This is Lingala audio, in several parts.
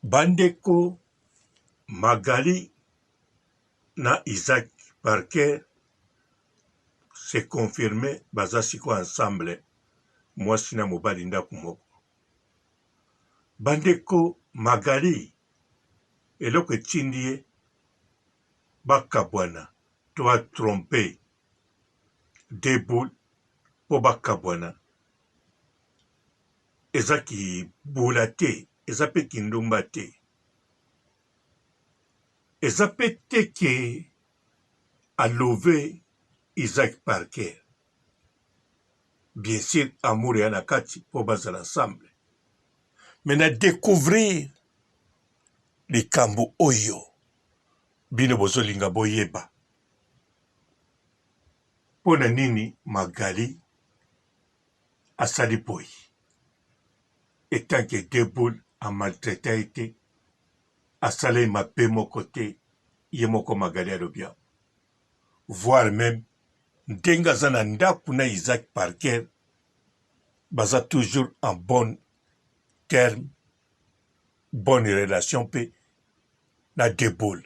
Bandeko Magali na Isaac Parker se confirme baza sikoyo ensemble mwasi na mobali ndako moko. Bandeko Magali eloko etindi ye bakabwana to ba trompe Deboul mpo bakabwana eza kibula te eza pe kindumba te eza pe te ke alove Isaac Parker bien sur amour ya na kati po bazala ensemble mais na decouvrir likambo oyo bino bozolinga boyeba mpo na nini Magali asali boye etant que Deboul a maltraita ye te asala ye mabe moko te ye moko Magali alobi yango voir meme ndenge aza na ndaku na Isaac Parker baza toujours en bonne terme bonne relation mpe na Deboul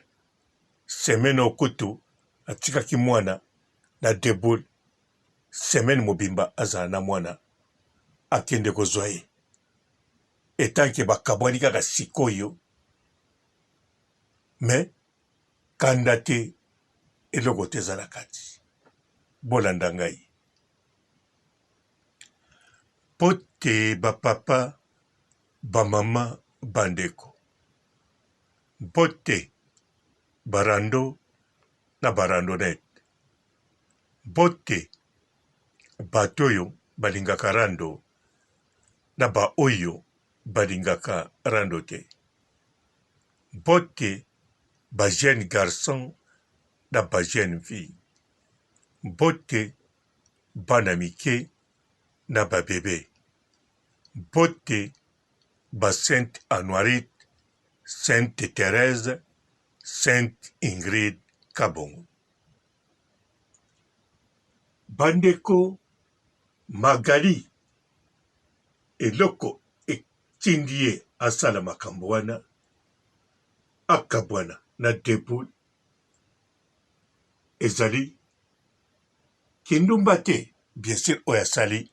semaine oyo kutu atikaki mwana na Deboul semaine mobimba azala na mwana akende kozwa ye etant que bakabwani kaka sikoyo mais kanda te eloko te eza na kati bolanda ngai mpo te bapapa bamama bandeko mpo te barando na barandonete Mbote bato oyo balingaka rando na ba oyo balingaka rando te. Mbote ba jeunes garçons na ba jeunes filles. Mbote bana mike na ba bebe. Mbote ba Sainte Anuarite, Sainte Therèse, Sainte Ingrid Kabongo. Bandeko Magali eloko etindi ye asala makambo wana akabwana na Deboul ezali kindumba te bien sur oyo asali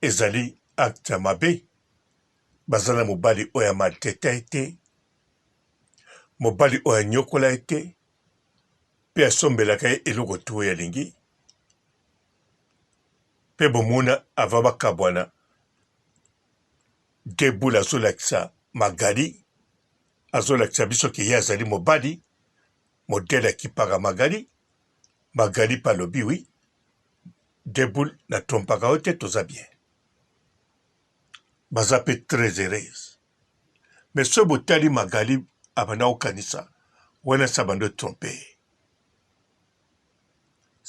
ezali acte ya mabe baza na mobali oyo a maltraita ye te mobali oyo anyokola ye te mpe asombelaka ye eloko tu oyo alingi mpe bomona ava bakabwana Deboul azolakisa Magali azolakisa biso ke ye azali mobali modele akipaka Magali Magali mpe alobi wi Deboul na trompaka yo te toza bien baza mpe très heureuse mais soki botali Magali abanda kokanisa wana esi abandi otrompe ye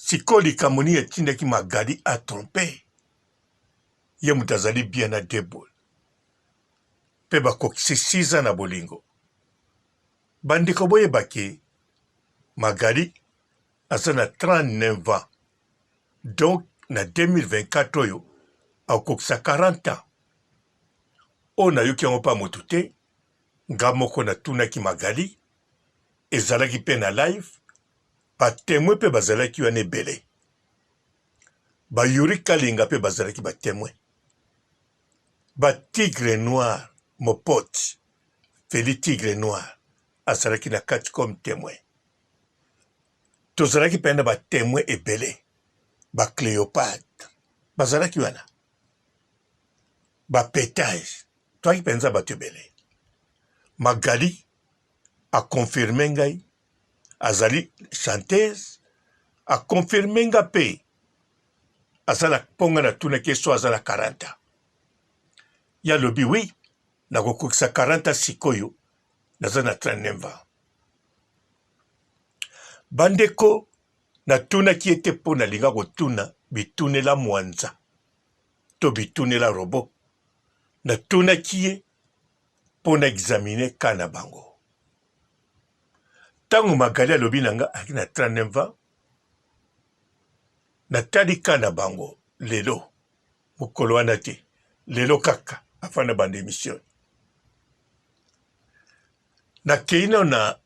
sikoyo likambo nini etindaki Magali atrompe ye moto azali bien na Deboul mpe bakokisi 6 ans na bolingo bandeko boyeba ke Magali aza na 39 ans donc na 2024 oyo akokokisa 40 ans oyo nayoki yango mpa moto te nga moko natunaki Magali ezalaki mpe na live batemoin mpe bazalaki wana ebele bayuri kalinga mpe bazalaki batemoin batigre noir mopote feli tigre noir azalaki na kati comme temoin tozalaki mpe na batemoin ebele bacleopatre bazalaki wana ba petage toyaki mpenza bato ebele magali akonfirme ngai azali chanteuse akonfirme nga mpe aza na mpo nga natunaki ye so aza na 40 ans ye alobi wi nakokokisa 40 ans sikoyo naza na 39 ans bandeko natunaki ye te mpo nalinga kotuna bitunela mwanza to bitunela robot natunaki ye mpo na examine ka na bango ntango magali alobi na nga ayaki na 39 ans natali ka na bango lelo mokolo wana te lelo kaka afanda banda emission. Nakei nao na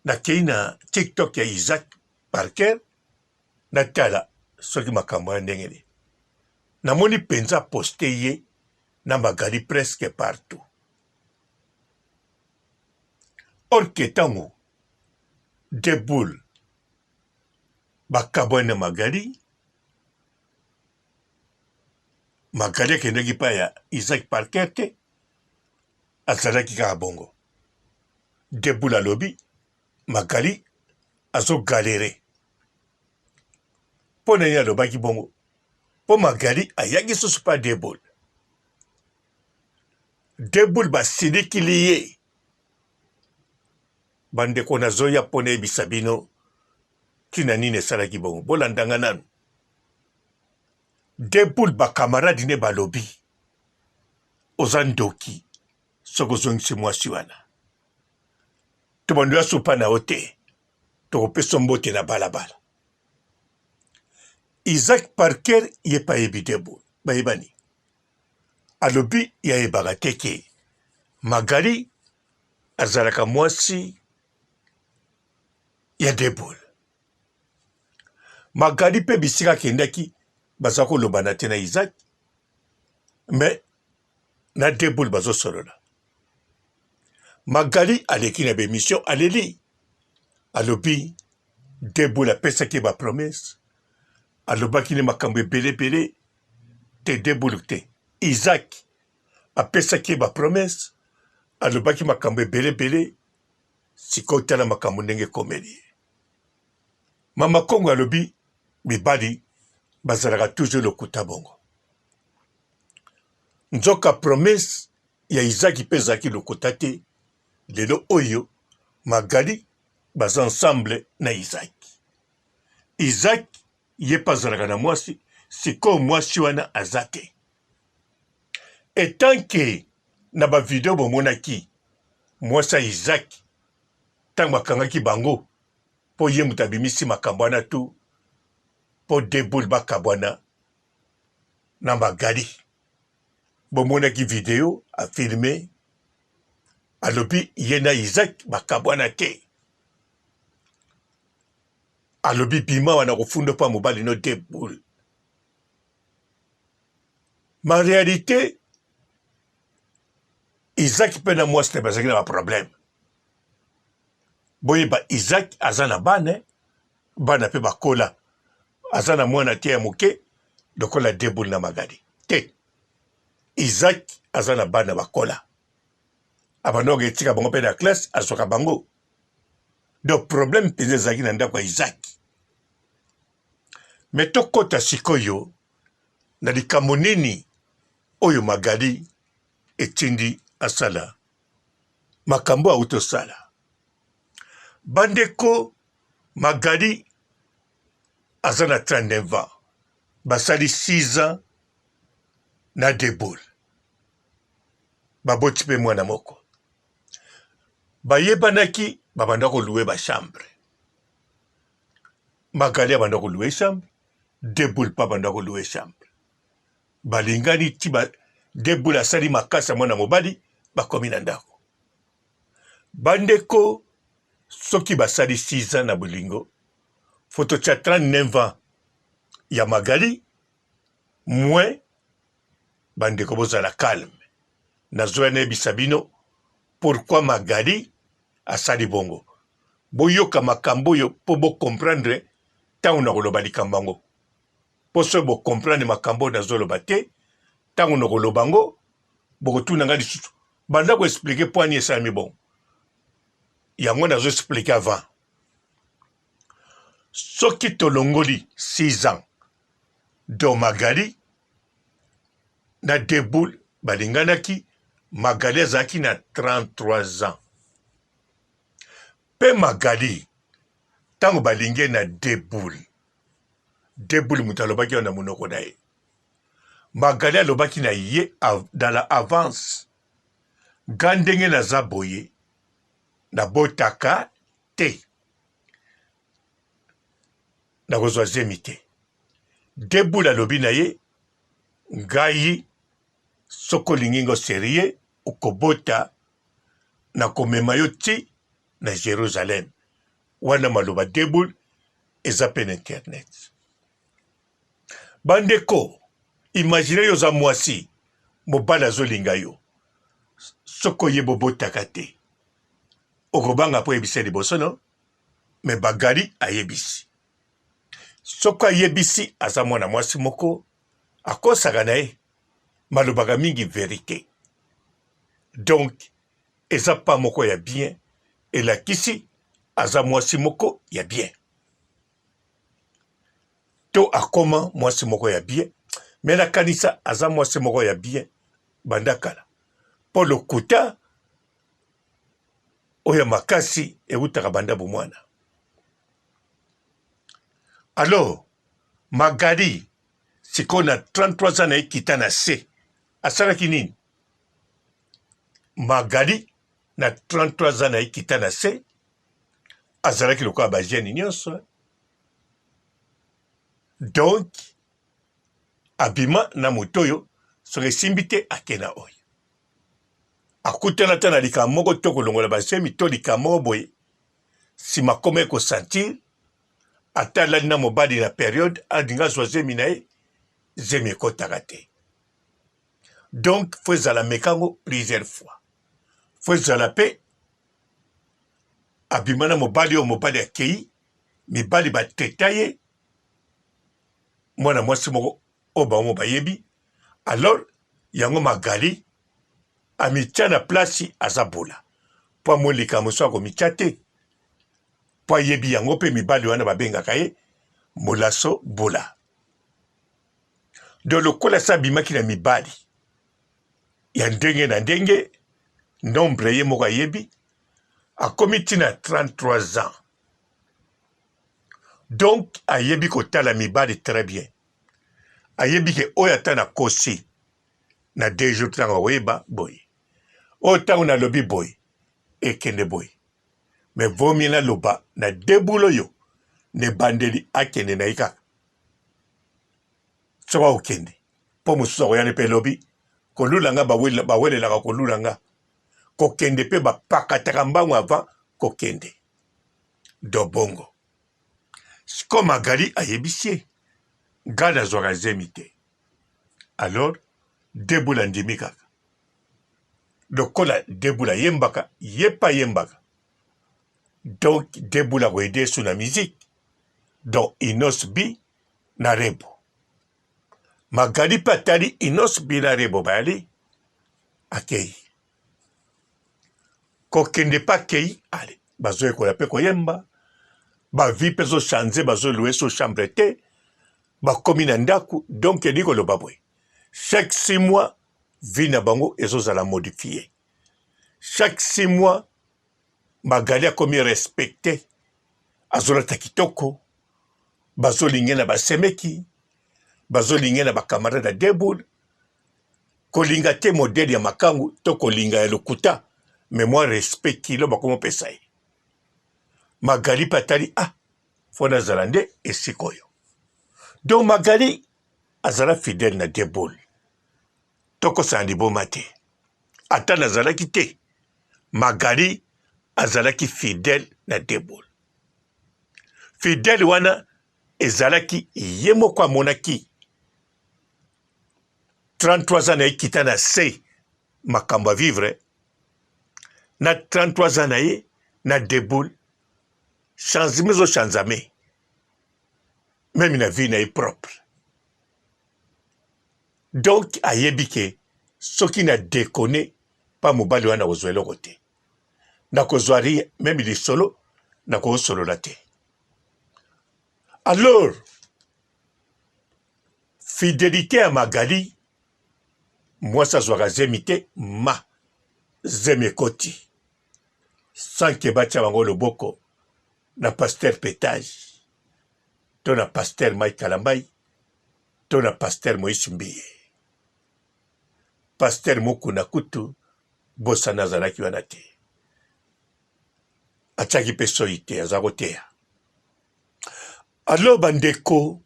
nakei na TikTok ya Isaac Parker natala soki makambo ya ndenge nini. Namoni mpenza poste ye na Magali presque partout. Or que ntango Deboul bakabwani na Magali, Magali akendaki epai ya Isaac Parker te, azalaki kaka bongo. Deboul alobi Magali azo galere. Mpo na nini alobaki bongo? Mpo Magali ayaki susu pa Deboul. Deboul basilikili ye. Bandeko nazoya mpo nayebisa bino ntina nini esalaki bongo. Bolanda nga nanu. Deboul ba camarade ne balobi oza ndoki soki ozongisi mwasi wana tobando ya sopa na yo te tokopesa mbote na balabala. Isaac Parker ye mpe ayebi Deboul, bayebani. Alobi ye ayebaka te ke Magali azalaka mwasi ya Deboul. Magali mpe bisika akendaki baza kolobana te na Isaac mais na Deboul bazosolola. Magali aleki na bemission aleli alobi Deboul apesaki ye ba promesse alobaki ne makambo ebele ebele te Deboul te Isaac apesaki ye ba promesse alobaki makambo ebele ebele sikoyo tala makambo ndenge ekomeli ye. Mama Kongo alobi mibali bazalaka toujours lokuta bongo. Nzoka promesse ya Isaac mpe ezalaki lokuta te. Lelo oyo Magali baza ensemble na Isaac. Isaac ye mpe azalaka na mwasi, sikoyo mwasi wana aza te. Etant que na ba video bomonaki mwasi ya Isaac ntango bakangaki bango mpo ye moto abimisi makambo wana tu mpo Deboul bakabwana na Magali. Bomonaki video afilme alobi ye na Isaac bakabwana te. Alobi bima wana kofunda mpo mobali no Deboul. Ma realite Isaac mpe na mwasi na bazalaki na ba problème. Boyeba Isaac aza na bana, bana mpe bakola. Aza na mwana te ya moke lokola Deboul na Magali te. Isaac aza na bana bakola. Abandaki etika bango mpe na classe, azwaka bango. Donc problème mpenza ezalaki na ndako ya Isaac. Me tokota sikoyo na likambo nini oyo Magali etindi asala makambo auti osala. Bandeko, Magali aza na 39 ans, basali 6 ans na Deboul, baboti mpe mwana moko. Bayebanaki, babanda koluwe ba chambre. Magali abanda koluwe chambre, Deboul mpe abanda koluwe chambre. Balingani ti ba Deboul asali makasi ya mwana mobali, bakomi na ndako. Bandeko, soki basali 6 ans na bolingo, faut totia 39 ans ya Magali moins. Bandeko bozala calme, nazoya nayebisa bino pourquoi Magali asali bongo. Boyoka makambo oyo mpo bo comprendre ntango nakoloba likambo yango, mpo soki bo comprendre makambo oyo nazoloba te, ntango nakoloba yango bokotuna ngai lisusu banda ko expliquer mpo ani esalami bongo. Yango nazo expliquer avant. Soki tolongoli 6 ans donc Magali na Deboul balinganaki, Magali azalaki na 33 ans. Mpe Magali ntango balingi ye na Deboul, Deboul moto alobaki yango na monoko na ye. Magali alobaki na ye dans la avance, nga ndenge naza boye nabotaka te, nakozwa zemi te. Deboul alobi na ye, ngai soki olingi ngo serieux okobota. Nakomema yo ti na Jerusalem. Wana maloba deboul eza pe na internet. Bandeko, imagine yo oza mwasi, mobali azolinga yo. Soki oye bobotaka te, okobanga mpo oyebisa liboso no? Me Bagali ayebisi. Soki ayebisi aza mwana mwasi moko akosaka na ye, malobaka mingi verite. Donc eza pas moko ya bien, elakisi aza mwasi moko ya bien. To akoma mwasi moko ya bien, me nakanisa aza mwasi moko ya bien banda kala. Po lokuta oyo ya makasi ewutaka banda bomwana. Alors Magali sikoyo na 33 ans na ye kita na se asalaki nini? Magali na 33 ans na ye kita na se azalaki lokola ba jeune nyonso donc abima na moto oyo soki esimbi te ake na oyo akutana ata na likambo moko to kolongola bazemi to likambo moko boye nsima akoma ekosentir ata alali na mobali na periode alingi azwa zemi na ye zemi ekotaka te donc fo ezala mekango plusieurs fois fo ezala mpe abima na mobali oyo mobali akei mibali bateta ye mwana mwasi moko oyo bango bayebi alors yango magali amitya na place aza bola mpo amoni likambo mosusu akomitya te mpo ayebi yango mpe mibali wana babengaka ye molaso bola donc lokola se abimaki na mibali ya ndenge na ndenge nombre ye moko ayebi akomi ntina 33 ans donc ayebi kotala mibali très bien ayebi ke oyo ata nakosi na deux jours ntango akoyeba boye oyo ntango nalobi boye ekende boye me vomi naloba na debul oyo na ebandeli akende na ye kaka soki akokende mpo mosusu akoyani mpe elobi kolula nga bawelelaka kolula nga kokende mpe bapakataka mbangu avant kokende dobongo siko magali ayebisi ye nga nazwaka zemi te alors debula andimi kaka lokola debula ayembaka ye mpe ayembaka donc debula akoyede yesu na musique donc inos b na rebo magali mpe atali inos b na rebo bayali akei kokende mpe akei ale bazoyekola mpe koyemba bavi mpe ezochange bazolue so chambre te bakomi na ndako donc elingi koloba boye chaque 6 mois vie na bango ezozala modifie chaque 6 mois magali akomi respecte azolata kitoko bazolinge na basemeki bazolinge na bacamarade ya deboul kolinga te modele ya makangu to kolinga ya lokuta me mwa respect kilo bakomopesa ye magali mpe atali ah fo nazala nde esika oyo donc magali azala fidèle na deboul tokosana liboma te ata nazalaki te magali azalaki fidèle na deboul fidèle wana ezalaki ye moko amonaki 33 ans na ye kita na se makambo ya vivre na 33 ans na ye na deboul changement ezochanzame meme na vie na ye propre donc ayebi ke soki na decone pa mobali wana nakozwa eloko te nakozwa rien meme lisolo nakosolola te alors fidelite ya magali mwasi azwaka zemi te ma zemi ekoti sans ke batya bango loboko na pasteur petage to na pasteur mike kalambayi to na pasteur moïse mbiye pasteur mukuna kutu bosana azalaki wana te atiaki mpe soyi te aza koteya alo bandeko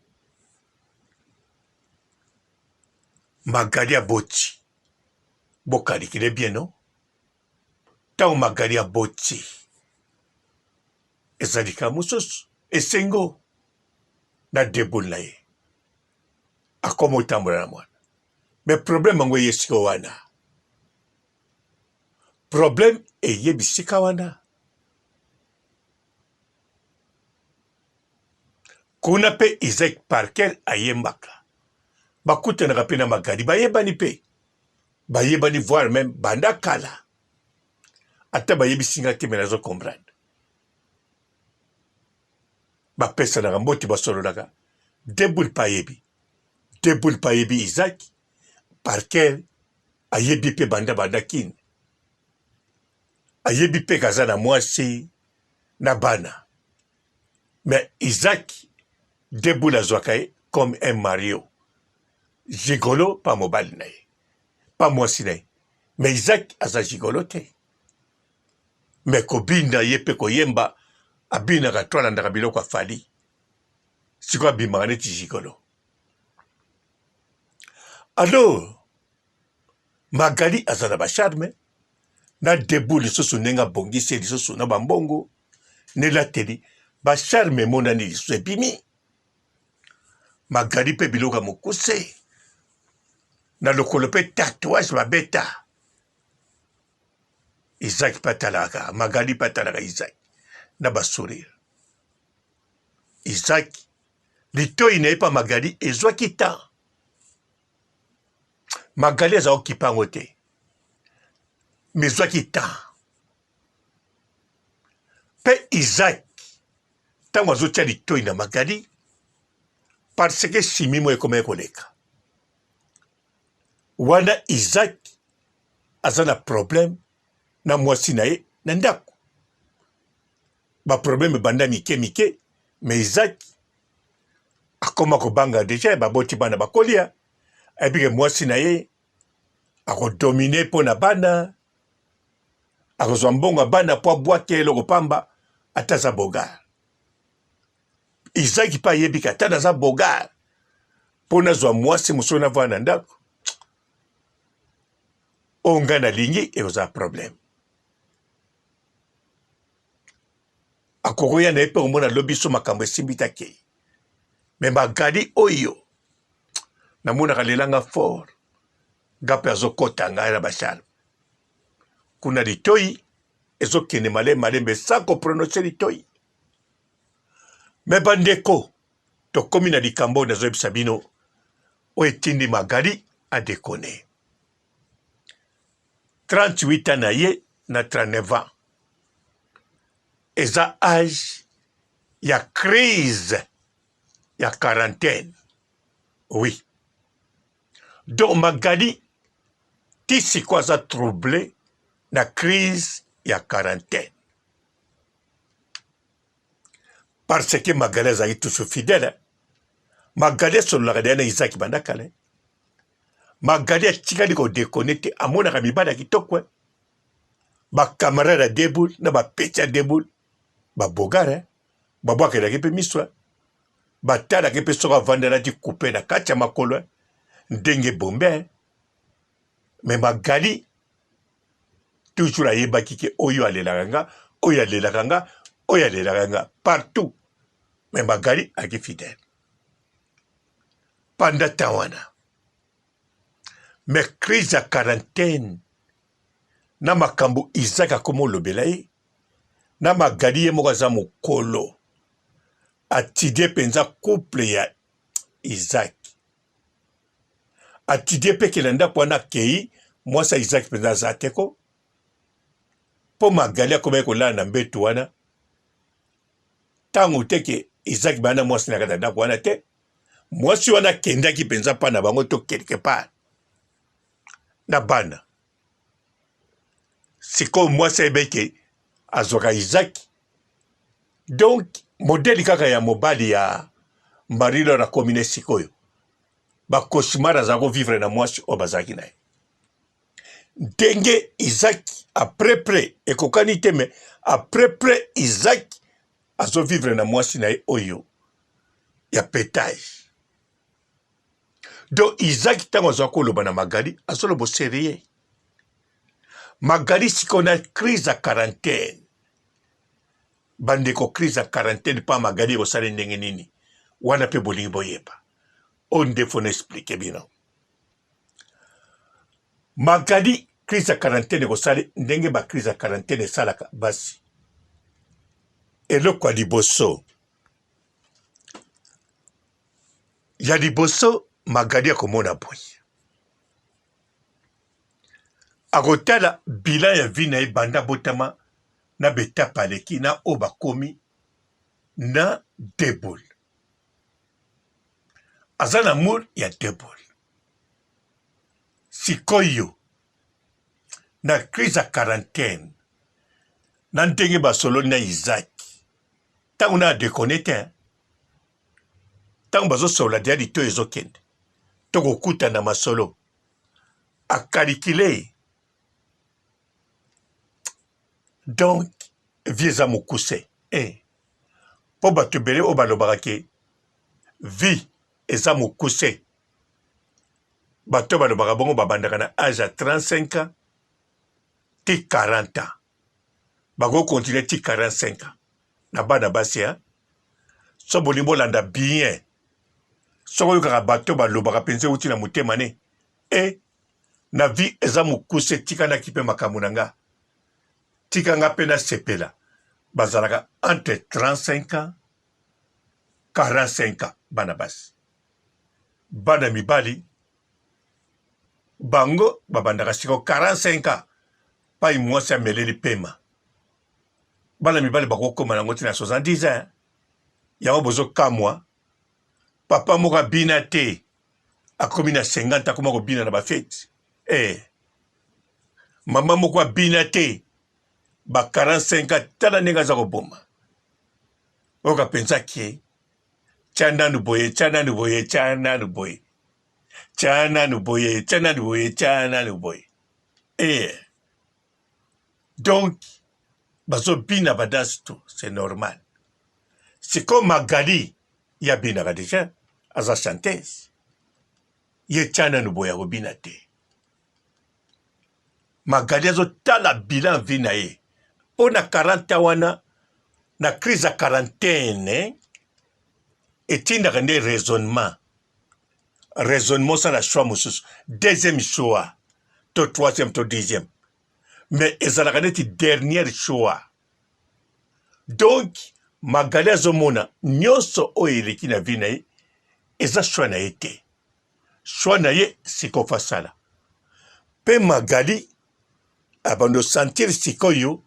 magali aboti bokalikile bien no? Ntango Magali aboti, eza likambo mosusu, esengo na deboule na ye, akoma otambola na mwana. Me problème yango eye sika wana, problème eye bisika wana. Kuna mpe Isaac Parker ayembaka, bakutanaka mpe na Magali, bayebani mpe bayebani voire meme banda kala, ata bayebisi nga te me nazo comprendre. Bapesanaka mbote, basololaka. Deboul mpe ayebi, Deboul mpe ayebi Isaac Parker, ayebi mpe banda banda Kin, ayebi mpe kaza na mwasi na bana. Mais Isaac Deboul azwaka ye comme un Mario gigolo pa mobali na ye pa mwasi na ye mais Isaac aza gigolo te mais kobina ye pe koyemba abinaka to alandaka biloko ya Fally sikoyo abimaka neti gigolo alors Magali aza na ba charme na debout lisusu ndenge abongisi ye lisusu na bambongo na elateli ba charme emonani lisusu ebimi Magali mpe biloko ya mokuse na lokolo mpe tatouage babeta Isaac mpe atalaka Magali mpe atalaka Isaac na ba sourire Isaac litoi na ye mpa Magali ezwaki temps Magali aza okipa yango te mais ezwaki temps mpe Isaac ntango azotya litoi na Magali parce que chimie moko ekomaki koleka wana Isaac aza na problème na mwasi na ye na ndako baproblème ebanda mike mike mais Isaac akoma kobanga deja baboti bana bakolia ayebi ke mwasi na ye akodomine mpo na bana akozwa mbongo ya bana mpo abwaki eloko pamba ata aza bogar Isaki mpe ayebi ke ata naza bogar mpo nazwa mwasi mosusu navanda na ndako oyo ngai nalingi ekozala problème akokoya na ye mpe komona lobi so makambo esimbi te akei me magali oyo namonaka lelanga fort nga mpe azokota ngai na bacharme kuna litoi ezokende malembe malembe sans koprononce litoi me bandeko tokomi na likambo oyo nazoyebisa bino oyo etindi magali adekone 38 ans na ye na 39 ans eza age ya crise ya quarantaine oui donc magali ti sikoyo aza trouble na crise ya quarantaine parce que magali azalaki toujours fidèle magali asololaka deya na isaki banda kala magali atikali kodekone te amonaka mibali ya kitoko bacamarade ya deboul na bapeti ya deboul babogare babwakelaki mpe miso batalaki mpe soki avandelaki kupe na kati ya makolo ndenge bombe me magali toujours ayebaki ke oyo alelaka nga oyo alelaka nga oyo alelaka nga partout me magali aki fidèle pendant temps wana me crise ya quarantaine na makambo Isaac akoma olobela ye na Magali ye moko aza mokolo atidie mpenza couple ya Isaac atidie mpe ke na ndako wana akei mwasi ya Isaac mpenza aza te ko mpo Magali akomaki kolala na mbeto wana ntango te ke Isaac baya na mwasi na kati ya ndako wana te mwasi wana akendaki mpenza mpa na bango to quelque part na bana sikoyo mwasi ayebi ke azwaka Isaac donc modeli kaka ya mobali ya Marie Laure akomi ne sikoyo ba cauchemar azala ko vivre na mwasi oyo bazalaki na ye ndenge Isaac après près ekokani te mais après près Isaac azo vivre na mwasi na ye oyo ya petage Donc Isaac ntango azwa koloba na Magali azoloba serieux. Magali sikoyo na crise ya quarantaine. Bandeko crise ya quarantaine pa Magali ekosala ndenge nini? Wana pe bolingi boyeba. Oyo nde fo na expliquer bino. Magali crise ya quarantaine ekosala ndenge ba crise ya quarantaine esalaka basi. Eloko ya liboso ya liboso Magali akomona boye. Akotala bilan ya vie na ye banda abotama na ba etape aleki na oyo bakomi na Deboul. Aza na amour ya Deboul. Sikoyo na crise ya quarantaine na ndenge basololi na Isaac ntango na adekone te ntango bazosolola deja litoyi ezokende tokokutana masolo akalikile donc vie eza mokuse eh. Mpo bato ebele oyo balobaka ke vie eza mokuse bato oyo balobaka bongo babandaka na age ya 35 ans ti 40 ans bakoki continue ti 45 ans na bana basi hein? So bolingi bolanda bien soki oyokaka bato balobaka mpenza euti na motema ne e na vie eza mokuse tika nakipe makambo na nga tika nga mpe nasepela bazalaka entre 35 ans 45 ans bana basi bana mibali bango babandaka siko 45 ans pai mwasi ameleli pema bana mibali bakokoma nango ti na 70 ans yango bozokamwa papa moko abina te akomi na 50 akoma kobina na bafeti eh. Mama moko abina te ba 45 ans tala ndenge aza koboma oyoka mpenza ke tya nanu boye tya nanu boye tya nanu boye tya nanu boye tya nanu boye tya nanu boye eh. Donc bazobina badanse tout c'est normal sikoyo Magali ye abinaka deja aza chanteuse ye tya nanu boye akobina te Magali azotala bilan vie na ye mpo na 40 ans wana na crise ya quarantaine etindaka nde raisonnement raisonnement osala choix mosusu deuxième choix to troisième to dixième mais ezalaka neti dernière choix donc Magali azomona nyonso oyo eleki na vie na ye eza choix na ye te choix na ye sikoyo fasala mpe Magali abando sentir sikoyo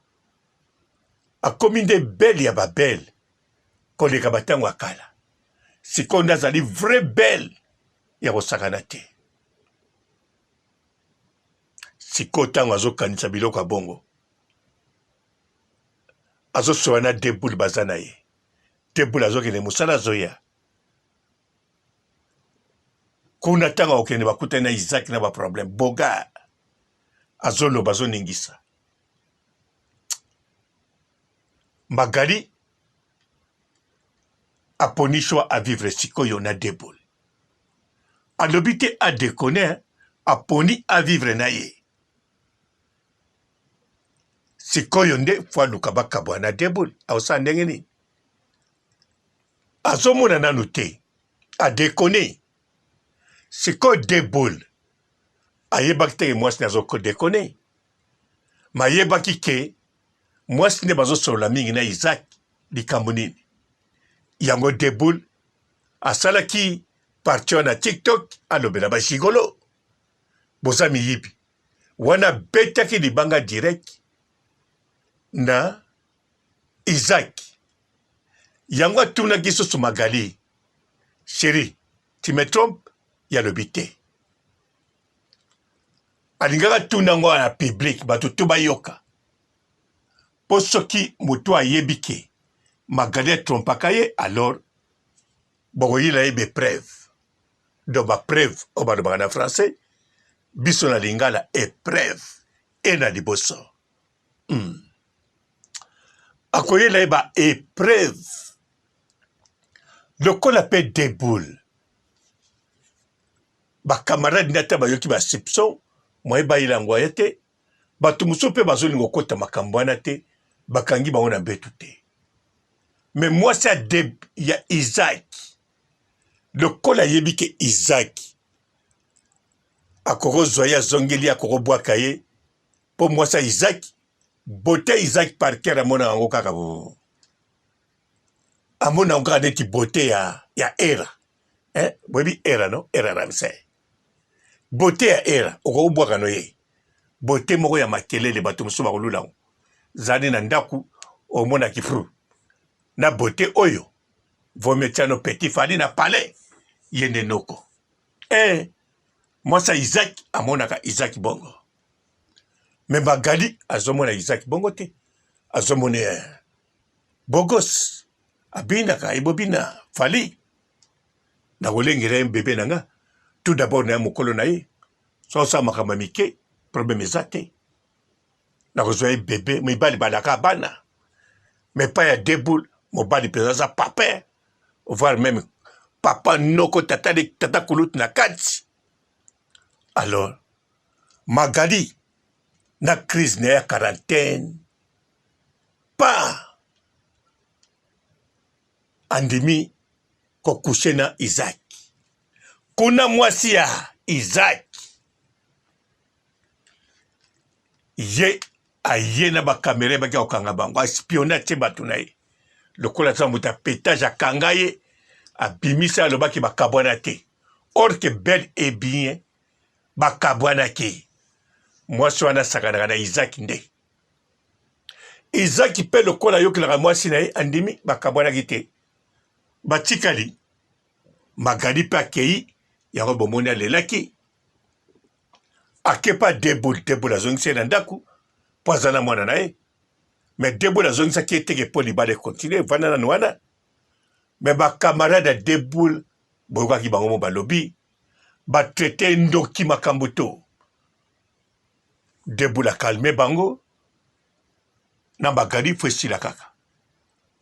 akomi nde belle ya ba belle koleka batango ya kala sikoyo nde azali vrai belle ya kosakana te sikoyo ntango azokanisa biloko ya bongo azosola na deboule baza na ye deboule azokende mosala azoya kuna ntango akokende bakutani na Isaac na baproblème bogar azoloba azoningisa Magali aponi choix à vivre sikoyo na deboule alobi te adekone aponi a vivre na ye sikoyo nde fo aluka bakabwa na deboule akosala ndenge nini azomona nanu te adekone sikoyo deboule ayebaki teke mwasi nde azokodekone mayebaki ke mwasi nde bazosolola mingi na Isaac likambo nini yango deboule asalaki parti wana tiktok alobela bagigolo boza miyibi wana abetaki libanga direct na Isaac yango atunaki susu Magali chérie tu me trompes ye alobi te alingaka atuna yango na public bato to bayoka mpo soki moto ayebi ke Magali atrompaka ye alors bokoyela ye bepreuve donc bapreuve oyo balobaka na français biso na lingala epreuve e na liboso hmm. Akoyela ye ba epreuve lokola mpe deboule ba camarade nde ata bayoki ba soupçon moye bayela yango aya te. Bato mosusu mpe bazolinga kokota makambo wana te, bakangi bango na mbeto te. Me mwasi ya, de, ya Isaac, lokola ayebi ke Isaac akokozwa ye azongeli ye akokobwaka ye mpo mwasi ya Isaac bote ya Isaac Parker amonaka yango kaka amona yango kaka neti bote ya, ya era eh, boyebi era no era Ramsey bote ya era okobwaka no ye bote moko ya makelele bato mosusu bakolula yango zali na ndako omonaki fru na bote oyo vomi tiano petit fali na palais ye nde noko eh, mwasi ya Isaac amonaka Isaac bongo me Magali azomona Isaac bongo te azomona eh, bogos abinaka ebobina fali nakolengela ye bebe na nga tout d'abord na ye mokolo na ye so osala makambo ya mike problème eza te nakozwa ye bebe mibali balaka bana mais epai ya deboul mobali mpenza aza papa voire meme papa noko tata, tata kulutu na kati alors magali na crise na ye ya quarantaine pa andimi kokushe na Isaac. Kuna mwasi ya Isaac ye aye na bakamera ebaki kokanga bango, aspione atie bato na ye lokola aza moto ya petage, akanga ye abimisa, alobaki bakabwana te, or que bel et bien bakabwanaki. Mwasi wana asakanaka na Isaac nde Izaki mpe lokola ayokelaka mwasi na ye andimi, bakabwanaki te, batikali. Magali mpe akei, yango bomoni alelaki, akepa Debul. Debul azongisi ye na ndako mpo aza na mwana na ye, me Debul azongisaki ye teke mpo libala ekontinue, evanda nanu wana. Me bakamarade ya Debul boyokaki bango mo balobi batraite ndoki makambo to Deboul akalme bango na Magali fo esila kaka.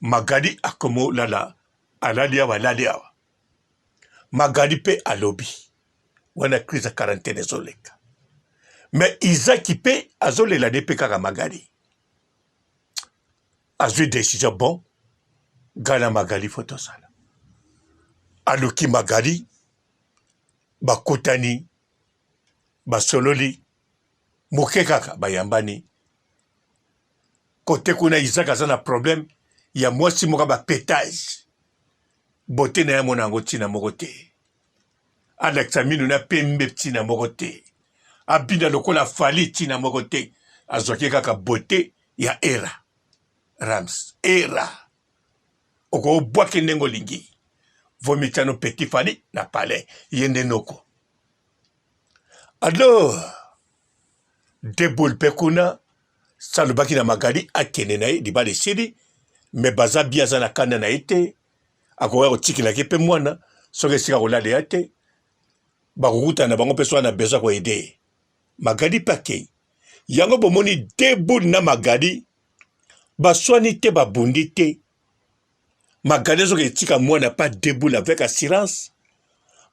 Magali akomo lala alali awa alali awa. Magali pe alobi wana crise ya quarantaine ezoleka. Mais Isaac pe azolela ne pe kaka Magali. Azwi decision bon nga na Magali fo tosala. Aluki Magali bakutani basololi moke kaka bayambani kote kuna Isaac aza na problème ya mwasi moko ba petage bote na ye amona yango ntina moko te alakisa minu na pembe ntina moko te abina lokola fali ntina moko te azwaki kaka bote ya era rams era okobwaki ndenge olingi vomitano petit fali na palais ye nde noko Alors Deboul pe kuna salobaki na Magali akende na ye libala esili me baza bien aza na kanda na ye te akoka kotikelaki pe mwana soki esika kolala ya te bakokutana na bango mpe soki na besoin koyede ye Magali pe akei yango bomoni Deboul na Magali baswani te babundi te Magali azoka etika mwana pa Deboul avec assurance.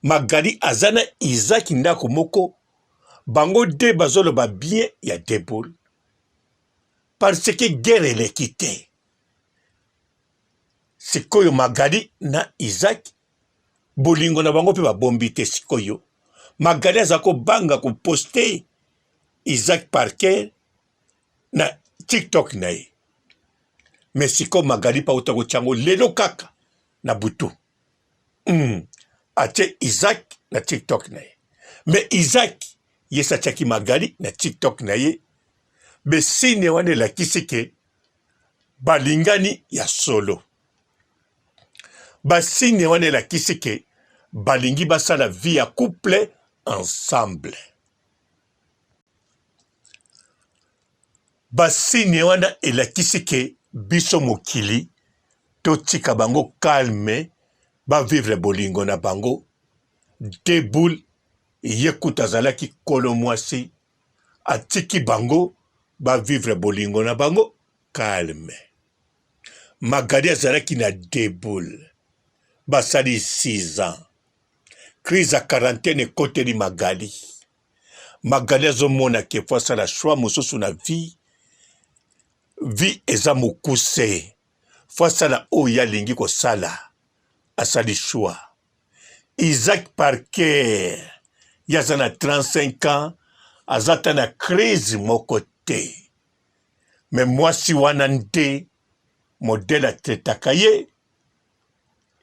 Magali aza na Isaac ndako moko bango de bazoloba bien ya Deboul parce que guerre eleki te. Sikoyo Magali na Isaac bolingo na bango mpe babombi te. Sikoyo Magali aza kobanga koposte Isaac Parker na TikTok na ye. Mais sikoyo Magali pa uta kotia yango lelo kaka na butu. Atie Isaac na TikTok na ye. Mais Isaac ye se atiaki Magali na TikTok na ye. Besine wana elakisi ke balingani ya solo. Basine wana elakisi ke balingi basala vie ya couple ensemble. Ba signe wana elakisi ke biso mokili totika bango calme ba vivre bolingo na bango. Deboul ye kutu azalaki kolo mwasi atiki bango ba vivre bolingo na bango calme. Magali azalaki na Deboul basali 6 ans crise ya quarantaine ekoteli Magali. Magali azomona ke fo asala choix mosusu na vie. Vie eza mokuse, fo asala oyo ye alingi kosala. Asali choix. Isaac Parker ye aza na 35 ans, aza ata na crise moko te. Me mwasi wana nde modèle atraitaka ye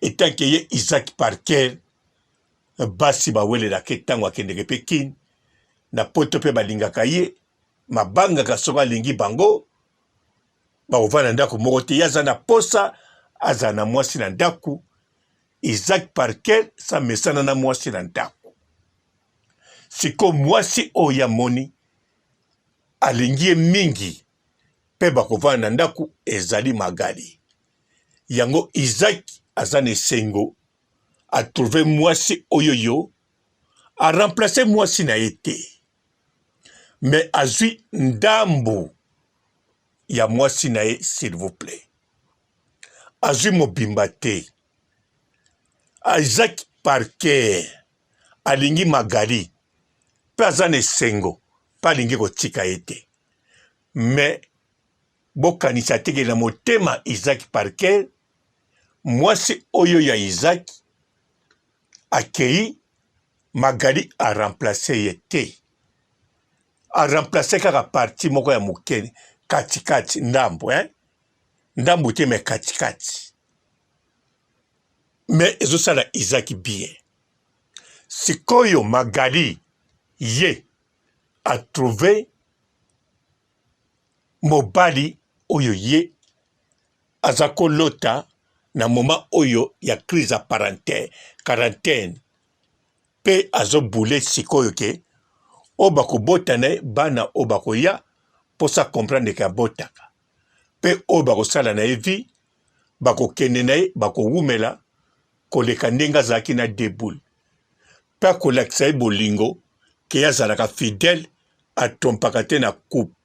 etant que ye Isaac Parker basi bawelelaka ye ntango akendeke mpe kin na poto mpe balingaka ye mabangaka soki alingi bango bakovanda ndako moko te ye aza na posa azala na mwasi na ndako Isaac Parker samesana na mwasi na ndako sikoyo mwasi oyo amoni alingi ye mingi mpe bakovanda na ndako ezali Magali. Yango Isaac aza na esengo a trouve mwasi oyo yo a remplacer mwasi na ye te mais azwi ndambu ya mwasi na ye s'il vous plaît azwi mobimba te. Isaac Parker alingi Magali mpe aza na esengo mpe alingi kotika ye te mais bokanisa te ke na motema Isaac Parker mwasi oyo ya Isaac akei Magali a remplacer ye te a remplacer kaka partie moko ya moke katikati ndambo hein? ndambo te mais katikati mais ezosala Isaac bien sikoyo Magali ye a trouver mobali oyo ye aza kolota na moment oyo ya crise ya quarantaine mpe azobule sikoyo ke oyo bakobota na ye bana oyo bakoya mposa comprendre ke abotaka mpe oyo bakosala na ye vie bakokende na ye bakowumela koleka ndenge azalaki na deboule mpe akolakisa ye bolingo ke ye azalaka fidèle atrompaka te na couple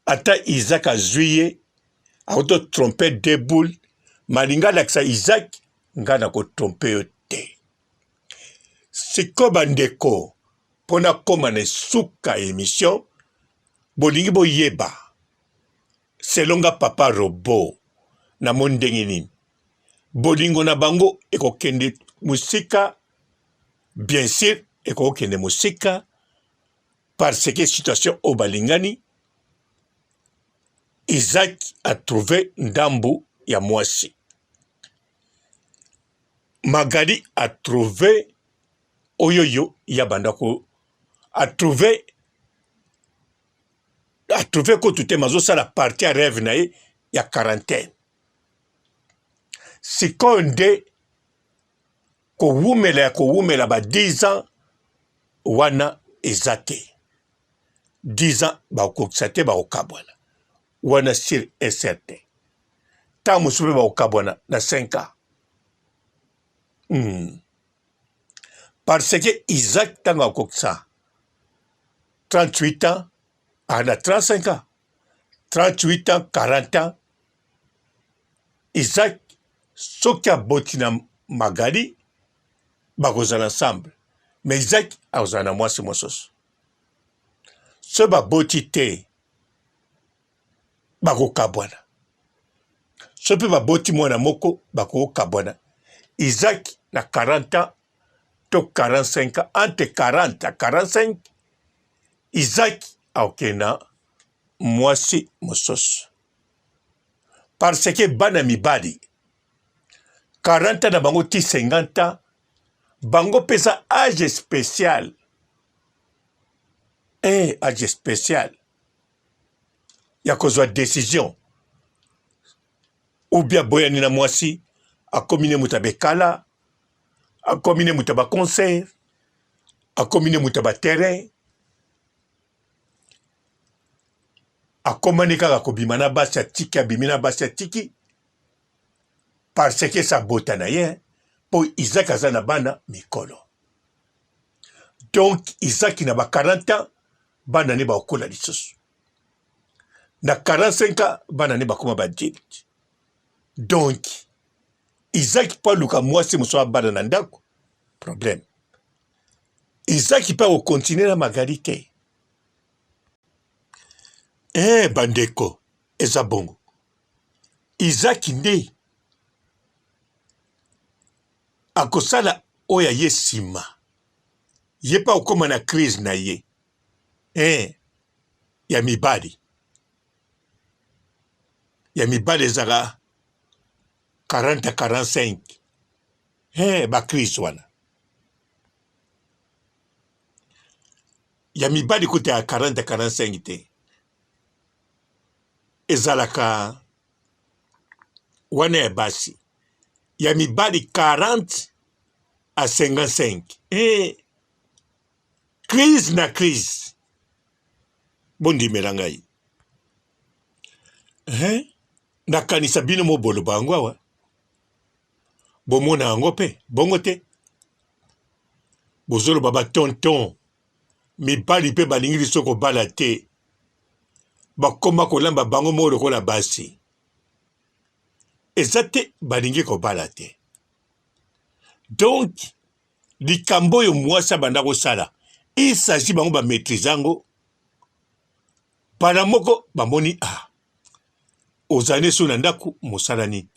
ata Isaac azwi ye akoki to trompe deux boules malinga alakisa Isaac nga na kotrompe yo te sikoyo bandeko mpo nakóma na suka ya emission bolingi boyeba selon nga papa robot namoni ndenge nini bolingo na bango ekokende mosika bien sur ekokende mosika parce que situation oyo balingani Isaac a trouve ndambu ya mwasi Magali a trouve oyoyo ya banda ko a trouve a trouve kutu te mazosala partie ya rêve na ye ya quarantaine sikoyo nde kowumela ya kowumela ba 10 ans wana eza te 10 ans bakokokisa te bakokabwana wana sur et certain ntango mosusu mpe bakokabwana na 5 ans hmm. parce que Isaac ntango akokisa 38 ans ana 35 ans 38 ans 40 ans Isaac soki aboti na Magali bakozala ensemble mais Isaac akozala na mwasi mosusu soki baboti te bakokabwana soki mpe baboti mwana moko bakokabwana Isaac na 40 ans to 45 ans entre 40 à 45 Isaac akokende na mwasi mosusu parce que bana mibali 40 ans na bango ti 50 ans bango mpe eza age spécial eh, age spécial ya kozwa decision ou bien aboyani na mwasi akomi ne moto ya bekala akomi ne moto ya baconcert akomi ne moto ya baterrain akomani kaka kobima na basi atiki abimi na basi atiki parce que sabota na ye mpo Isaac aza na bana mikolo donc Isaac na ba 40 ans bana ne bakokola lisusu na 45 ans bana ne bakoma ba adulte donc Isaac mpo aluka mwasi mosusu abana na ndako problème. Isaki mpe akokontinue na Magali te. Eh bandeko, eza bongo. Isaki nde akosala oyo aye nsima. Ye mpe akokoma na crise na ye eh, ya mibali. Ya mibali ezalaka 40 45 eh, ba crise wana ya mibali kuta ya 40 45 te ezalaka wana ya basi ya mibali 40 a 55 eh, crise na crise bondimela ngai eh, nakanisa bino moboloba yango awa bomona yango mpe bongo te bozoloba ba tonton mibali mpe balingi liso kobala te bakoma kolamba bango moko lokola basi eza te balingi kobala te donc likambo oyo mwasi abanda kosala il s'agit bango ba maîtrise yango mbala moko bamoni ah ozali neso na ndako mosala nini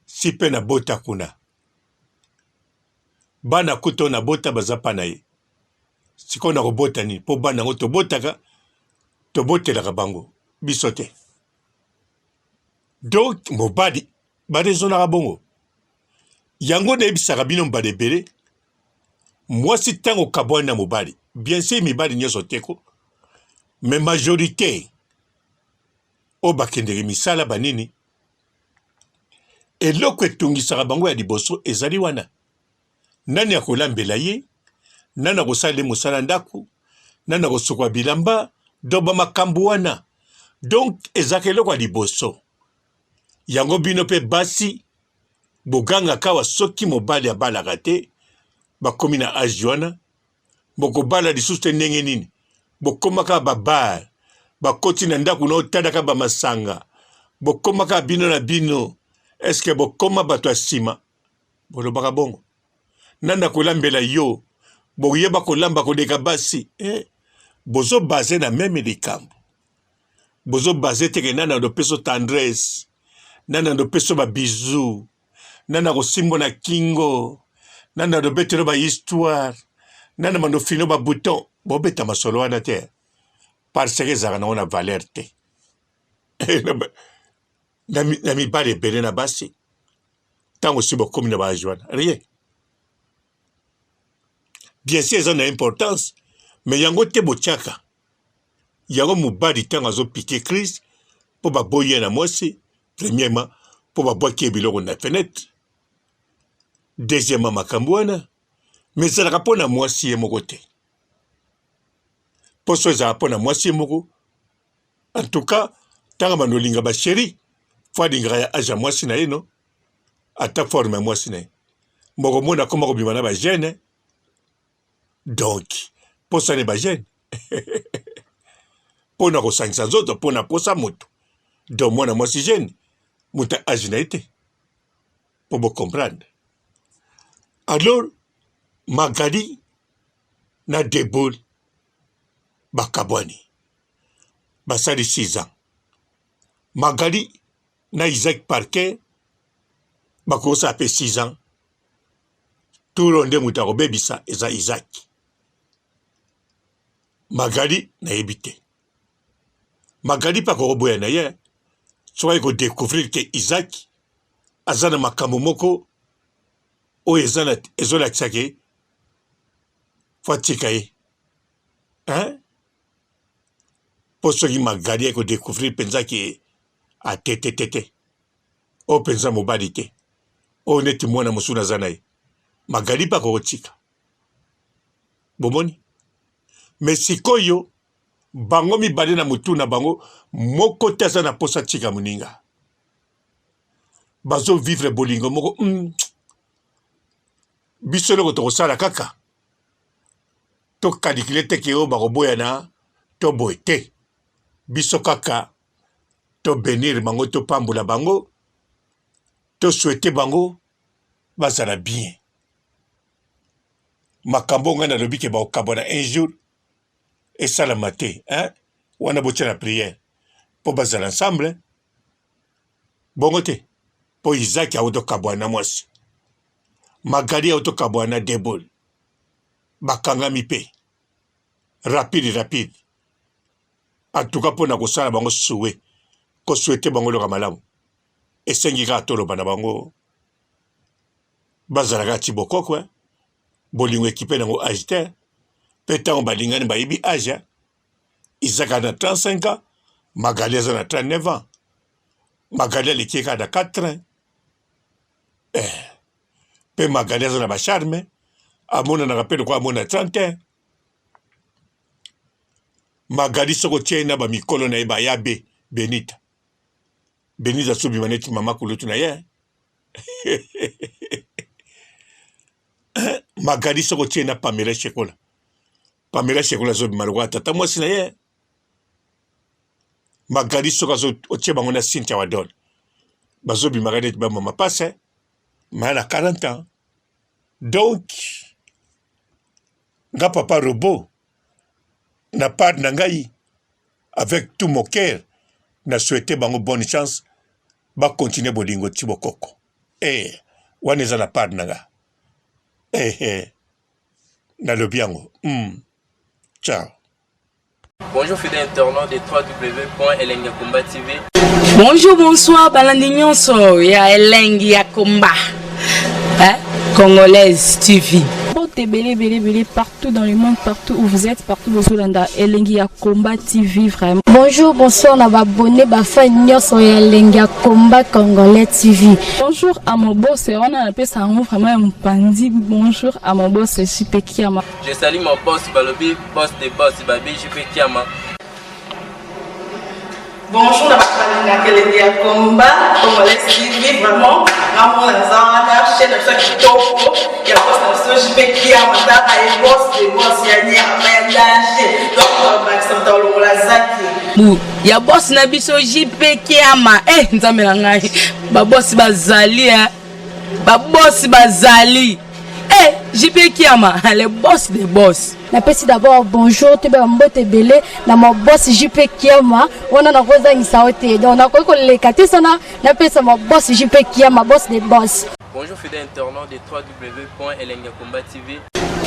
si mpe nabota kuna bana kuta oyo nabota baza mpa na ye sikoyo nakobota nini mpo bana yango tobotaka tobotelaka bango biso te donc mobali barezonaka bongo yango nayebisaka bino mbala ebele mwasi ntango okabwani na mobali bien sur mibali nyonso te ko mais majorité oyo bakendeke misala banini eloko etungisaka bango ya liboso ezali wana nani akolambela ye nani akosala ye mosala ndako nani akosukola bilamba donc bamakambo wana donc ezalaka eloko ya liboso yango bino mpe basi bogangaka awa soki mobali abalaka te bakomi na age wana bokobala lisusu te ndenge nini bokomaka ba bar bakoti na ndako na otalaka ba masanga bokomaka bino na bino eske bokoma bato ya nsima bolobaka bongo nani akolambela yo boyeba kolamba koleka basi eh, bozo base na meme likambo bozo base teke nani alopesa tendresse nani alopesa ba bisous nani akosimbo na kingo nani alobetelo ba histoire nani manofino ba bouton bobeta masolo wana te parce que ezalaka nango na valeur te na mibali ebele na basi ntango osi bokomi na baage wana rien bien sûr eza na importance mais yango te botiaka yango mobali ntango azopike crise mpo baboyi ye na mwasi premièrement mpo babwaki ye biloko na fenêtre deuxièmement makambo wana mais ezalaka mpo na mwasi ye moko te mpo so ezalaka mpo na mwasi ye moko en tout cas ntango bando olinga basheri fo alingaka ya age ya mwasi na ye no ata forme ya mwasi na ye mokomona akoma kobima na bagene donc posa ne bagene mpo na kosangisa nzoto mpo na posa moto donc mwana mwasi jeune moto ya age na ye te mpo bocomprendre alors magali na deboul bakabwani basali 6 ans magali na isaac parker bakosala mpe 6 ans turo nde moto akobebisa eza isaac magali nayebi te magali mpe akokoboya na ye soki aye kodecouvrir ke isaac aza na makambo moko oyo ezolakisa ke fo atika ye hein? mpo soki magali aye kodecouvrir mpenza ke atetetete oyo mpenza mobali te oyo neti mwana mosusu naza na ye magali mpe akokotika bomoni me sikoyo bango mibale na motu na bango moko te aza na mposa atika moninga bazo vivre bolingo moko mm. biso eloko tokosala kaka tokalikile te ke oyo bakoboyana to boye te biso kaka to benir bango topambola bango to souhaite bango bazala bien. Makambo ngai nalobi ke bakokabwana un jour esalama te hein? Wana botia na prière mpo bazala ensemble bongo te mpo Isaac auti okabwana na mwasi Magali auti okabwana na Debol bakangami mpe rapide rapide en tout cas mpo na kosala bango souhait kosouhaite bango eloko ya malamu esengi kaka toloba na bango bazala kaka ti bokoko eh. Bolingo ekipe nango age te mpe ntango balingani bayebi age eh. Isaac aza na 35 ans, Magali aza na 39 ans. Magali aleki ye kaka na 4 ans eh. Mpe Magali aza na bacharme, amonanaka mpe lokola amona 30 ans. Magali soki otie ye na bamikolo na ye baya be Benita, Benita azobima neti mama kulutu na ye. Magali soki otie na Pamela Shekola, Pamela Shekola azobima lokola tata mwasi na ye. Magali soki otie bango na Cynthia Wadol bazobimaka neti ba mama pase maya na 40 ans. Donc nga papa robot na part na ngai avec tout mon cœur na souhaite bango bonne chance ba continuer bolingo ti bokoko eh wana eza na part na nga eh, eh. Nalobi yango ciao. Bonjour fidèles internautes de www.elengiyakomba TV. Bonjour, bonsoir, balandi nyonso ya Elengi ya Komba. Hein? Congolaise TV. Mbote ebele ebele ebele partout dans le monde, partout où vous êtes, partout bozolanda Elengi ya Combat TV vraiment. Bonjour, bonsoir na ba abonné ba fan nyonso ya Elengi ya Combat Congolais TV. Bonjour à mon boss, wana napesa yango vraiment ya mopanzi. Bonjour à mon boss JP Kiama. Je salue mon boss balobi boss de boss babi JP Kiama. Bonjour na bato balingaka elengi ya combat congolais TV vraiment ngamona naza wana chaîne na biso ya kitoko ya boss na biso JP Kiama tala ye boss de boss ya nyama ya danger donc bakisa moto alongola zaki Bu ya boss na biso JP Kiama eh nzambe na ngai ba boss bazali eh ba boss bazali eh JP Kiama le boss de boss. Napesi d'abord bonjour toyeba mbote ebele na ma boss JP Kiama wana nakozangisa yo te donc nakoki koleka te sana napesa ma boss JP Kiama boss de boss. Bonjour fidèles internautes de www.elengiyakomba TV.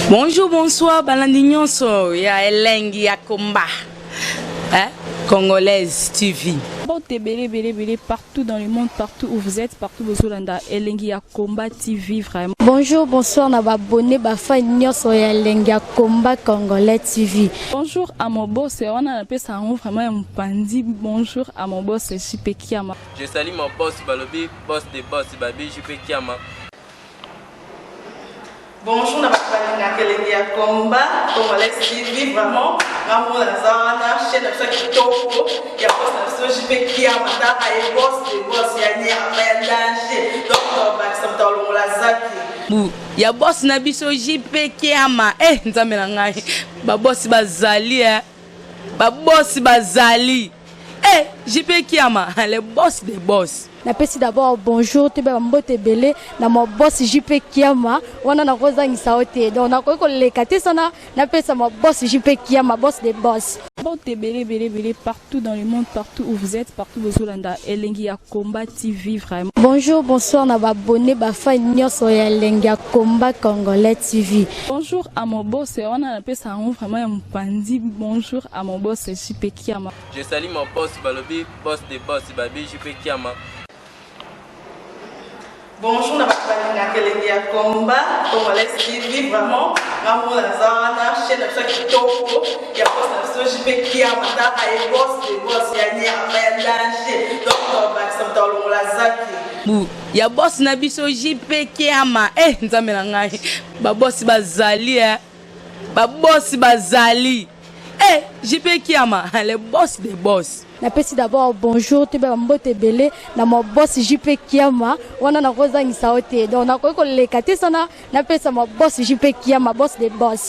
Bonjour, bonsoir, balandi nyonso ya Elengi ya Komba. Hein? Congolaise TV. Mbote ebele ebele ebele partout dans le monde, partout où vous êtes, partout bozolanda Elengi ya Combat TV vraiment. Bonjour, bonsoir na ba abonné ba fan nyonso ya Elengi ya Combat Congolais TV. Bonjour à mon boss, wana napesa yango vraiment ya mopanzi. Bonjour à mon boss JP Kiama. Je salue mon boss balobi boss de boss babi JP Kiama. Bonjour na bato balingaka elengi ya combat congolais TV vraiment ngamona naza wana chaîne na biso ya kitoko ya boss na biso JP Kiama tala ye boss de boss ya nyama ya danger donc bakisa moto alongola zaki Bu ya boss na biso JP Kiama eh nzambe na ngai ba boss bazali eh ba boss bazali eh JP Kiama le boss de boss. Napesi d'abord bonjour toyeba mbote ebele na ma boss JP Kiama wana nakozangisa yo te donc nakoki koleka te sana napesa ma boss JP Kiama boss de boss. Mbote ebele ebele ebele partout dans le monde, partout où vous êtes, partout bozolanda Elengi ya Combat TV vraiment. Bonjour, bonsoir na ba abonné ba fan nyonso ya Elengi ya Combat Congolais TV. Bonjour à mon boss, wana napesa yango vraiment ya mopanzi. Bonjour à mon boss JP Kiama. Je salue mon boss balobi boss de boss babi JP Kiama. Bonjour na bato balingaka elengi ya combat congolais TV vraiment ngamona naza wana chaîne na biso ya kitoko ya boss na biso JP Kiama tala ye boss de boss ya nyama ya danger donc bakisa moto alongola zaki Bu ya boss na biso JP Kiama eh nzambe na ngai ba boss bazali eh ba boss bazali eh JP Kiama le boss de boss. Napesi d'abord bonjour toyeba mbote ebele na ma boss JP Kiama wana nakozangisa yo te donc nakoki koleka te sana napesa ma boss JP Kiama boss de boss.